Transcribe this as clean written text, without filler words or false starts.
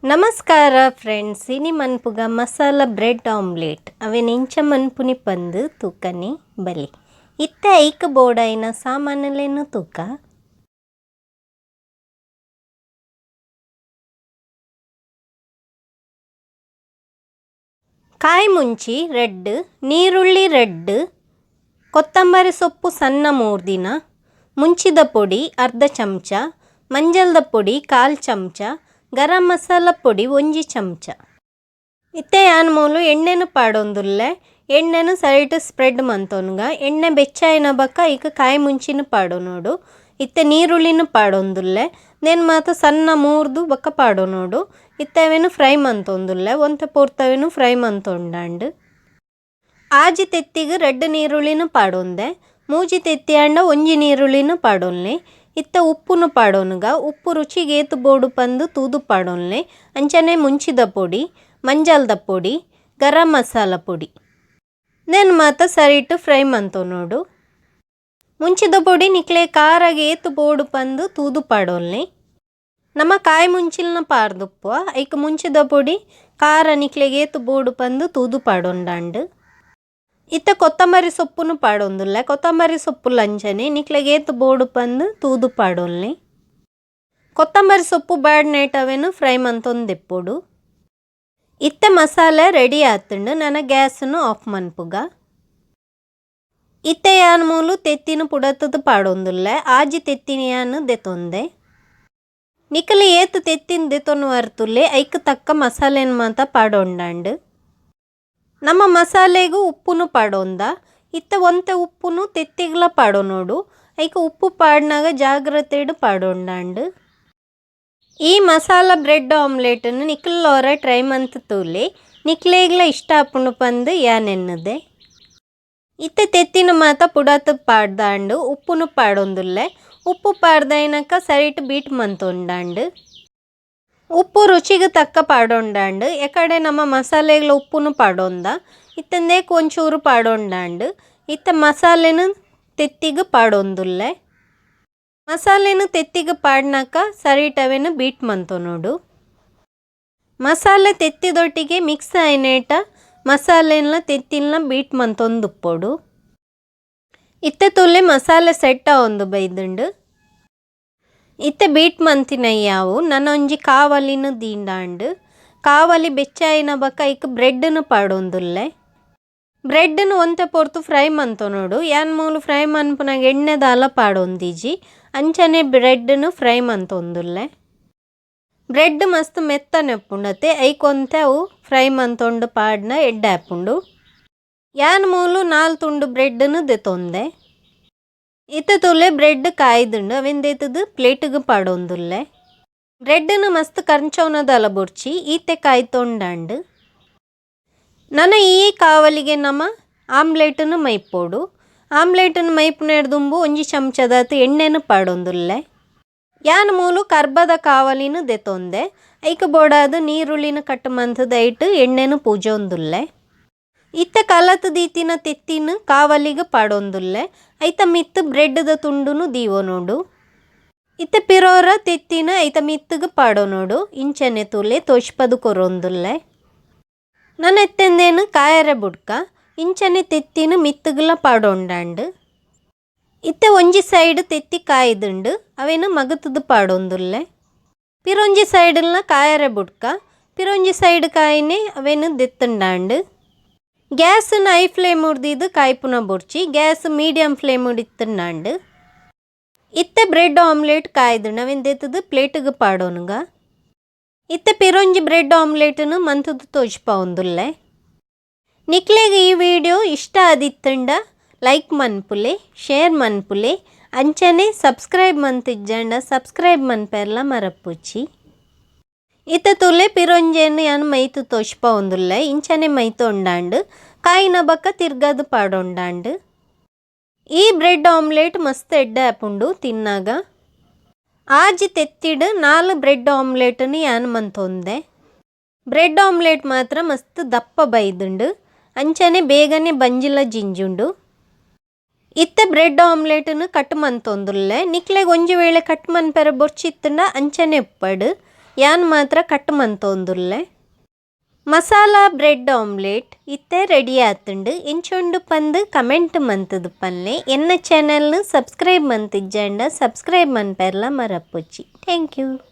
ನಮಸ್ಕಾರ ಫ್ರೆಂಡ್ಸ್, ಇನಿ ಮನ್ಪುಗ masala bread omelette. ಅವೆನ್ ಇಂಚ ಮನ್ಪುನಿ ಪಂದ್ ತೂಕನೆ ಬಲಿ. ಇತ್ತೆ ಐಕ್ ಬೋಡಾಯಿನ ಸಾಮಾನುಲೆನ್ ತೂಕ. ಕಾಯಿ ಮುಂಚಿ ರೆಡ್, ನೀರುಳ್ಳಿ ರೆಡ್, ಕೊತ್ತಂಬರಿ ಸೊಪ್ಪು ಸಣ್ಣ ಮೂರ್ದಿನ, ಮುಂಚಿದ ಪೊಡಿ ಅರ್ಧ ಚಮಚ, ಮಂಜಲ್ದ ಪೊಡಿ 1/4 ಚಮಚ, ಗರಂ ಮಸಾಲ ಪೊಡಿ 1 ಚಮಚ. ಇತ್ತೆ ಯಾನ್ ಮೂಲು ಎಣ್ಣೆನು ಪಾಡೊಂದುಲ್ಲೆ. ಎಣ್ಣೆನು ಸೈಟ್ ಸ್ಪ್ರೆಡ್ ಮಂತೊನ್ಗ. ಎಣ್ಣೆ ಬೆಚ್ಚಾಯಿನ ಬಕ್ಕ ಇಕ್ ಕಾಯಿ ಮುಂಚಿನ ಪಾಡೊನೋಡು. ಇತ್ತೆ ನೀರುಳ್ಳಿನ ಪಾಡೊಂದುಲ್ಲೆ. ನೇನ್ ಮಾತ ಸಣ್ಣ ಮೂರ್ದು ಬಕ್ಕ ಪಾಡೊನೋಡು. ಇತ್ತೆ ಅವೆನು ಫ್ರೈ ಮಂತೊಂದುಲ್ಲೆ. ಒಂತೆ ಪೊರ್ತವೆನು ಫ್ರೈ ಮಂತೊಂಡಾಂಡ್. ಆಜಿ ತೆತ್ತಿಗ್ ರೆಡ್ ನೀರುಳ್ಳಿನ ಪಾಡೊಂದೆ. ಮೂಜಿ ತೆತ್ತಿ ಆಂಡ 1 ನೀರುಳ್ಳಿನ ಪಾಡೊನ್ಲೆ. ಇತ್ತೆ ಉಪ್ಪುನು ಪಾಡೊನುಗ. ಉಪ್ಪು ರುಚಿಗೆ ಏತು ಬೋಡು ಪಂದು ತೂದು ಪಾಡೊನ್ಲೆ. ಅಂಚನೆ ಮುಂಚಿದ ಪೊಡಿ, ಮಂಜಲ್ದ ಪೊಡಿ, ಗರಂ ಮಸಾಲ ಪೊಡಿ. ನೇನ್ ಮಾತ ಸರಿಟ್ ಫ್ರೈ ಮಂತೊನೋಡು. ಮುಂಚಿದ ಪೊಡಿ ನಿಕ್ಲೆ ಖಾರಗೆ ಏತು ಬೋಡು ಪಂದು ತೂದು ಪಾಡೊನ್ಲೆ. ನಮ್ಮ ಕಾಯಿ ಮುಂಚಿಲ್ನ ಪಾರ್ದುಪ್ಪು ಐಕ್ ಮುಂಚಿದ ಪೊಡಿ ಖಾರ ನಿಕ್ಲೆಗೆ ಏತು ಬೋಡು ಪಂದು ತೂದು ಪಾಡೊಂಡಾಂಡ್. ಇತ್ತೆ ಕೊತ್ತಂಬರಿ ಸೊಪ್ಪುನು ಪಾಡೊಂದುಲ್ಲೆ. ಕೊತ್ತಂಬರಿ ಸೊಪ್ಪು ಲಂಚನೆ ನಿಕ್ಲೆಗೆ ಏತು ಬೋಡು ಪಂದು ತೂದು ಪಾಡೊನ್ಲೆ. ಕೊತ್ತಂಬರಿ ಸೊಪ್ಪು ಬ್ಯಾಡ್ ನೈಟ್ ಅವೇನು ಫ್ರೈ ಮಂತೊಂದೆಪ್ಪೊಡು. ಇತ್ತೆ ಮಸಾಲೆ ರೆಡಿ ಆತುಂಡು. ನನ ಗ್ಯಾಸನ್ನು ಆಫ್ ಮನ್ಪುಗ. ಇತ್ತೆ ಯಾನ್ ಮೂಲು ತೆತ್ತಿನ ಪುಡತದ ಪಾಡೊಂದುಲ್ಲೆ. ಆಜಿ ತೆತ್ತಿನ ಯಾನ್ ದೆತೊಂದೆ. ನಿಕಲಿ ಏತು ತೆತ್ತಿನ ದೆತೊನ್ನು ವರ್ತುಲ್ಲೆ ಐಕ್ ತಕ್ಕ ಮಸಾಲೆನ್ ಮಾತ ಪಾಡೊಂಡಾಂಡ್. ನಮ್ಮ ಮಸಾಲೆಗೂ ಉಪ್ಪುನು ಪಾಡೊಂದ. ಇತ್ತೆ ಒಂತೆ ಉಪ್ಪುನು ತೆತ್ತಿಗ್ಲ ಪಾಡೊನೋಡು. ಐಕ್ ಉಪ್ಪು ಪಾಡ್ನಾಗ ಜಾಗ್ರತೆಡು ಪಾಡೊಂಡಾಂಡ್. ಈ ಮಸಾಲ ಬ್ರೆಡ್ ಆಮ್ಲೆಟ್ನು ನಿಕ್ಲೋರ ಟ್ರೈ ಮಂತ್ ತೂಲೆ. ನಿಕ್ಲೇಗ್ಲ ಇಷ್ಟ ಆಪುಂಡು ಪಂದು ಯಾನ್ ಎನ್ನುದೆ. ಇತ್ತೆ ತೆತ್ತಿನ ಮಾತ ಪುಡತ್ ಪಾಡ್ದಾಂಡು. ಉಪ್ಪುನು ಪಾಡೊಂದುಲ್ಲೆ. ಉಪ್ಪು ಪಾಡ್ದಾಯಿನಕ ಸರಿಟ್ ಬೀಟ್ ಮಂತೊಂಡಾಂಡ್. ಉಪ್ಪು ರುಚಿಗೆ ತಕ್ಕ ಪಾಡೊಂಡಾಂಡ್. ಎಕಡೆ ನಮ್ಮ ಮಸಾಲೆಗ್ಲ ಉಪ್ಪುನು ಪಾಡೊಂದ. ಇತ್ತಂದೇಕ್ ಒಂಚೂರು ಪಾಡೊಂಡಾಂಡ್. ಇತ್ತೆ ಮಸಾಲೆನು ತೆತ್ತಿಗ್ ಪಾಡೊಂದುಲ್ಲೆ. ಮಸಾಲೆನು ತೆತ್ತಿಗ್ ಪಾಡ್ನಾಕ ಸರಿಟ್ ಅವೆನು ಬೀಟ್ ಮಂತೊನೋಡು. ಮಸಾಲೆ ತೆತ್ತಿದೊಟ್ಟಿಗೆ ಮಿಕ್ಸ್ ಆಯಿನೇಟ ಮಸಾಲೆನ್ಲ ತೆತ್ತಿನ್ಲ ಬೀಟ್ ಮಂತೊಂದುಪ್ಪೊಡು. ಇತ್ತೆ ತುಲೆ ಮಸಾಲೆ ಸೆಟ್ ಆವೊಂದು ಬೈದುಂಡು. ಇತ್ತೆ ಬೀಟ್ ಮಂತಿನ ಯಾವು ನನೊಂಜಿ ಕಾವಲಿನ ದೀಂಡಾಂಡ್. ಕಾವಲಿ ಬೆಚ್ಚಾಯಿನ ಬಕ್ಕ ಐಕ್ ಬ್ರೆಡ್ನು ಪಾಡೊಂದುಲ್ಲೆ. ಬ್ರೆಡ್ನು ಒಂತೆ ಪೊರ್ತು ಫ್ರೈ ಮಂತೊನೋಡು. ಯಾನ್ ಮೂಲು ಫ್ರೈ ಮನ್ಪುನಾಗ ಎಣ್ಣೆ ದಾಲ ಪಾಡೊಂದಿಜಿ. ಅಂಚನೆ ಬ್ರೆಡ್ನು ಫ್ರೈ ಮಂತೊಂದುಲ್ಲೆ. ಬ್ರೆಡ್ ಮಸ್ತ್ ಮೆತ್ತನೆ ಉಪ್ಪುಂಡತೆ. ಐಕ್ ಒಂತೆ ಅವು ಫ್ರೈ ಮಂತೊಂಡು ಪಾಡ್ನ ಎಡ್ಡೆ ಆಪುಂಡು. ಯಾನ್ ಮೂಲು 4 ತುಂಡು ಬ್ರೆಡ್ನು ದೆತೊಂದೆ. ಇತ್ತೆ ತುಲೆ ಬ್ರೆಡ್ ಕಾಯ್ದುಂಡು. ಅವೆನ್ ದೆತುದು ಪ್ಲೇಟ್ಗ್ ಪಾಡೊಂದುಲ್ಲೆ. ಬ್ರೆಡ್ನು ಮಸ್ತ್ ಕಂಚೌನದಲ ಬೊರ್ಚಿ ಈತೆ ಕಾಯ್ತೊಂಡಾಂಡ್. ನನ ಈ ಕಾವಲಿಗೆ ನಮ ಆಮ್ಲೆಟ್ನು ಮೈಪೊಡು. ಆಮ್ಲೆಟ್ನು ಮೈಪುನೆಡ್ದುಂಬು 1 ಚಮಚದಾತ್ ಎಣ್ಣೆನು ಪಾಡೊಂದುಲ್ಲೆ. ಯಾನ್ ಮೂಲು ಕರ್ಬದ ಕಾವಲಿನ ದೆತೊಂದೆ. ಐಕ್ ಬೋಡಾದ್ ನೀರುಳ್ಳಿನ ಕಟ್ ಮಂತುದು ಐಟ್ ಎಣ್ಣೆನು ಪೂಜೊಂದುಲ್ಲೆ. ಇತ್ತೆ ಕಲತ್ ದೀತಿನ ತೆತ್ತಿನ ಕಾವಲಿಗೆ ಪಾಡೊಂದುಲ್ಲೆ. ಐತ ಮಿತ್ತ್ ಬ್ರೆಡ್ದ ತುಂಡುನು ದೀವೊನೋಡು. ಇತ್ತೆ ಪಿರೋರ ತೆತ್ತಿನ ಐತ ಮಿತ್ತುಗ್ ಪಾಡೊನೋಡು. ಇಂಚನೆ ತೂಲೆ ತೋಜ್ಪದು ಕೊರೊಂದುಲ್ಲೆ. ನನ ಎತ್ತೆಂದೇನು ಕಾಯರೆ ಬುಡ್ಕ. ಇಂಚನೆ ತೆತ್ತಿನ ಮಿತ್ತುಗ್ಲ ಪಾಡೊಂಡಾಂಡ್. ಇತ್ತೆ ಒಂಜಿ ಸೈಡ್ ತೆತ್ತಿ ಕಾಯ್ದುಂಡು. ಅವೇನು ಮಗತುದು ಪಾಡೊಂದುಲ್ಲೆ. ಪಿರೊಂಜಿ ಸೈಡ್ಲ ಕಾಯರೆ ಬುಡ್ಕ. ಪಿರೊಂಜಿ ಸೈಡ್ ಕಾಯಿನೆ ಅವೇನು ದೆತ್ತುಂಡಾಂಡ್. ಗ್ಯಾಸ್ನ ಹೈ ಫ್ಲೇಮ್ ಉರ್ದಿದ್ದು ಕಾಯ್ಪುನ ಬೊರ್ಚಿ. Gas medium flame ಉಡಿತ್ತುಂಡಾಂಡ್. ಇತ್ತೆ ಬ್ರೆಡ್ ಆಮ್ಲೆಟ್ ಕಾಯ್ದುಂಡು. ಅವೇನು ದೆತ್ತುದು ಪ್ಲೇಟ್ಗ್ ಪಾಡೊನುಗ. ಇತ್ತೆ ಪಿರೊಂಜಿ ಬ್ರೆಡ್ ಆಮ್ಲೆಟ್ನು ಮಂತುದು ತೋಜ್ಪಾವೊಂದುಲ್ಲೆ. ನಿಕ್ಲೆಗ್ ಈ ವಿಡಿಯೋ ಇಷ್ಟ ಆದಿತ್ತುಂಡ ಲೈಕ್ ಮನ್ಪುಲೆ, ಶೇರ್ ಮನ್ಪುಲೆ, ಅಂಚನೆ ಸಬ್ಸ್ಕ್ರೈಬ್ ಮಂತಿಜ್ಜಂಡ ಸಬ್ಸ್ಕ್ರೈಬ್ ಮನ್ಪೆರ್ಲ ಮರಪುಚಿ. ಇತ್ತೆ ತುಲೆ ಪಿರೊಂಜೆನ್ ಯಾನ್ ಮೈತು ತೋಜ್ಪಾವೊಂದುಲ್ಲೆ. ಇಂಚನೆ ಮೈತೊಂಡಾಂಡ್. ಕಾಯಿನ ಬಕ್ಕ ತಿರ್ಗದು ಪಾಡೊಂಡಾಂಡ್. ಈ ಬ್ರೆಡ್ ಆಮ್ಲೆಟ್ ಮಸ್ತ್ ಎಡ್ಡೆ ಆಪುಂಡು ತಿನ್ನಾಗ. ಆಜಿ ತೆತ್ತಿಡ್ 4 ಬ್ರೆಡ್ ಆಮ್ಲೆಟ್ನು ಯಾನ್ ಮಂತೊಂದೆ. ಬ್ರೆಡ್ ಆಮ್ಲೆಟ್ ಮಾತ್ರ ಮಸ್ತ್ ದಪ್ಪ ಬೈದುಂಡು. ಅಂಚನೆ ಬೇಗನೆ ಬಂಜಿಲ ಜಿಂಜುಂಡು. ಇತ್ತೆ ಬ್ರೆಡ್ ಆಮ್ಲೆಟ್ನು ಕಟ್ ಮಂತೊಂದುಲ್ಲೆ. ನಿಕ್ಲೆಗ್ ಒಂಜಿ ವೇಳೆ ಕಟ್ ಮನ್ಪೆರೆ ಬೊರ್ಚಿತ್ತುಂಡ ಅಂಚನೆ ಉಪ್ಪಡ್. ಯಾನ್ ಮಾತ್ರ ಕಟ್ ಮಂತೊಂದುಲ್ಲೆ. ಮಸಾಲ ಬ್ರೆಡ್ ಆಮ್ಲೆಟ್ ಇತ್ತೆ ರೆಡಿ ಆತುಂಡು. ಎಂಚ ಉಂಡು ಪಂದ್ ಕಮೆಂಟ್ ಮಂತುದು ಪನ್ಲೆ. ಎನ್ನ ಚಾನೆಲ್ ನು ಸಬ್ಸ್ಕ್ರೈಬ್ ಮಂತಿಜ್ಜಂಡ ಸಬ್ಸ್ಕ್ರೈಬ್ ಮನ್ಪೆರ್ಲ ಮರಪೊಚ್ಚಿ. Thank you.